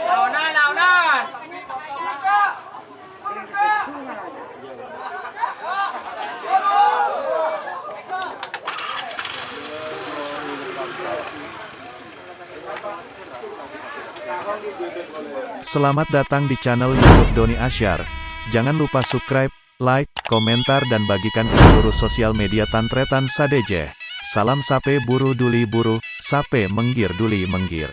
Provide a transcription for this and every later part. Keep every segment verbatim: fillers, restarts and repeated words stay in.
Laonan, laonan. Selamat datang di channel YouTube Doni Asyar. Jangan lupa subscribe, like, komentar, dan bagikan ke seluruh sosial media tan-tarètan sadhâjâ. Salam sapè buru dhuli buru, sapè mèngghir dhuli mèngghir.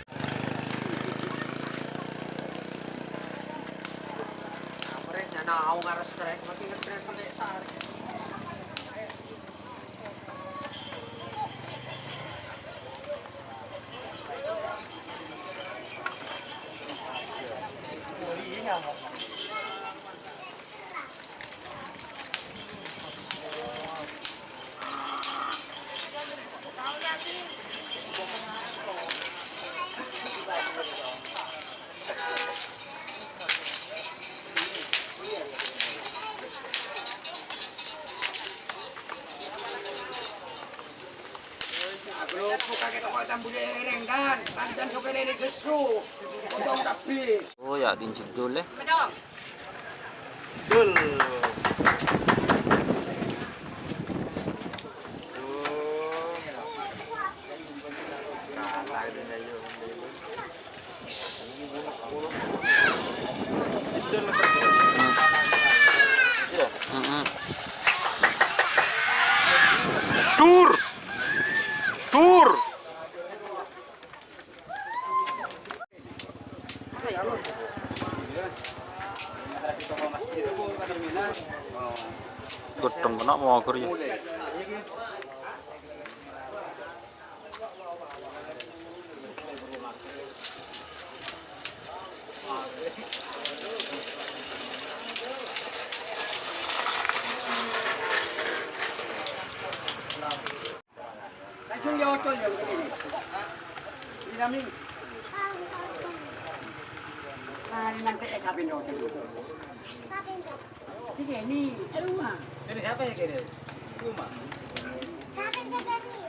Oh, ya, din judul, eh. Tur! Tur! Godhong kena mager ya. Langsung ya, Ocon, ya, begini. Ini kami. Nah, ini nanti, eh, siapa yang jawab? Siapa yang jawab? Ini, ini, rumah. Ini siapa yang kirim? Rumah. Siapa yang jawab ini?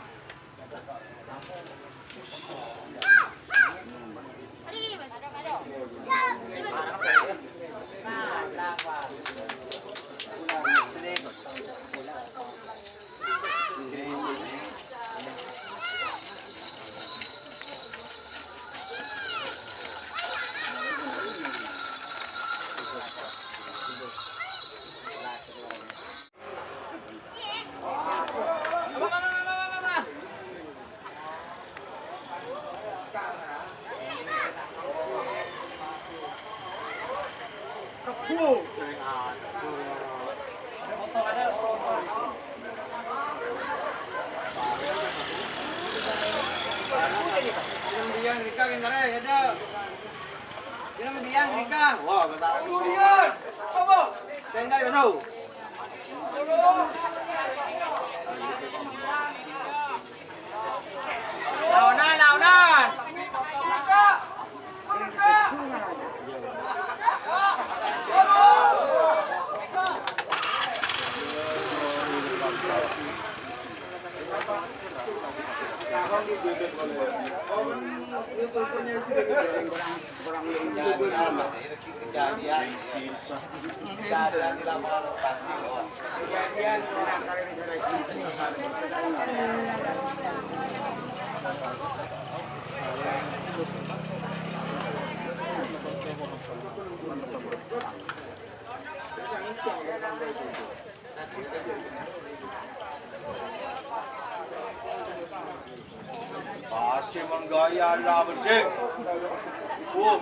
Laonan, laonan. Pase manggaya la becek. Uh.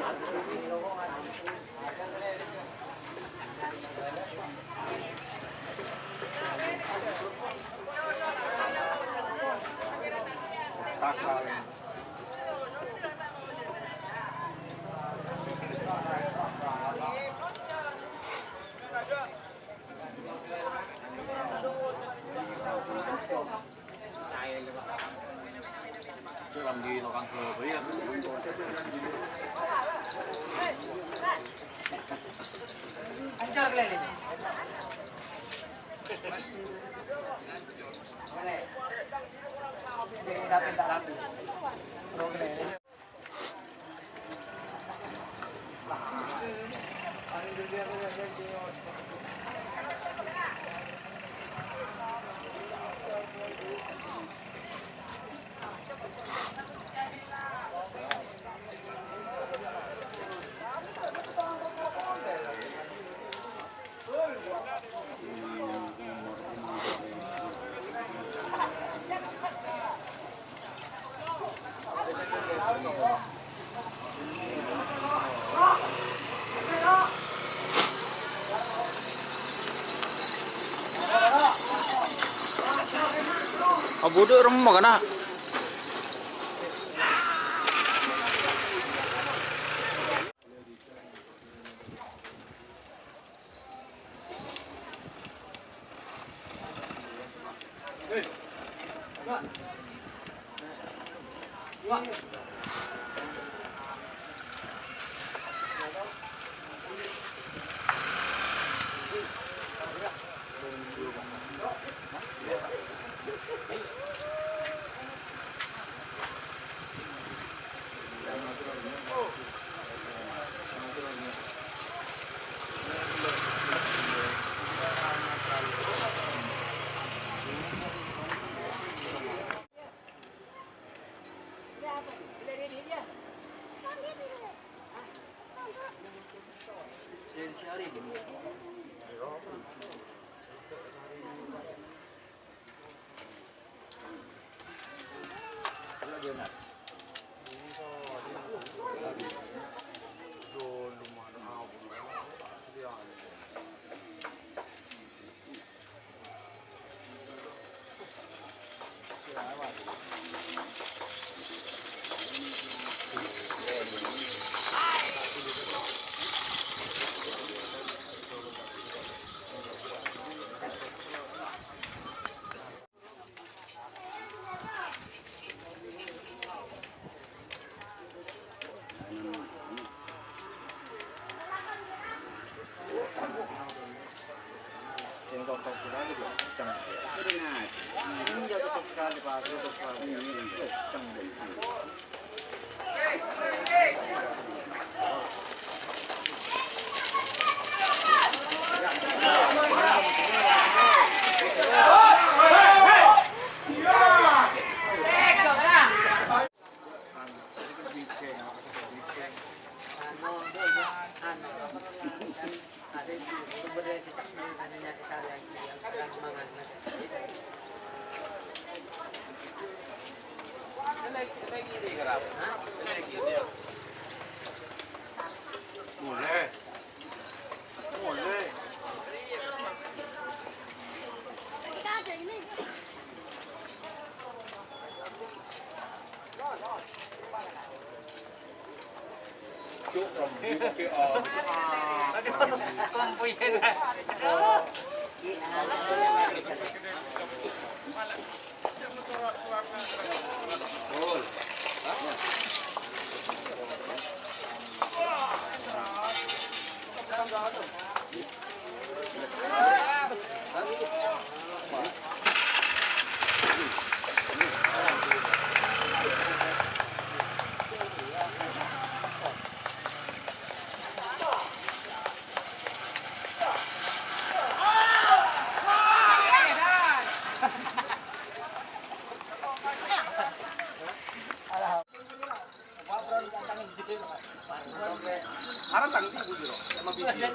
Abudhu' remmo kana'.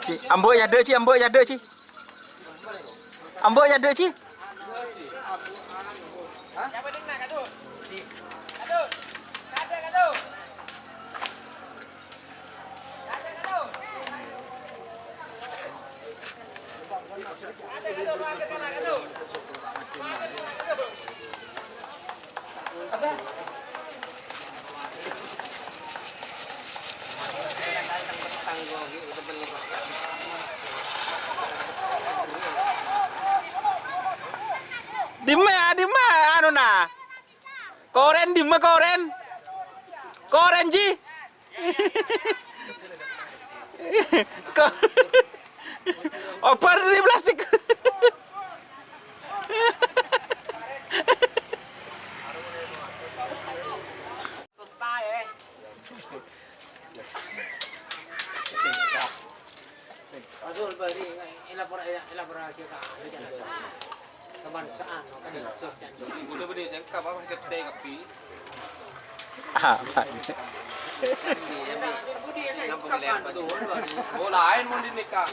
Ci, ambu' è adâ', Ci, ambu' è adâ', Ci. Ambu' è adâ', Ci. Dimma, dimma anona? Koren dimma, koren? Koren, Ji. Ko-, oper di plastik. Dul bari elapor, elaporaghi ka anu, jangan. Kemanusiaan, kan itu, kan. Udah beri saya kabar kita kapi. Apa? Budi, saya kapan, Dul, bari. Oh, lain mau dinikah.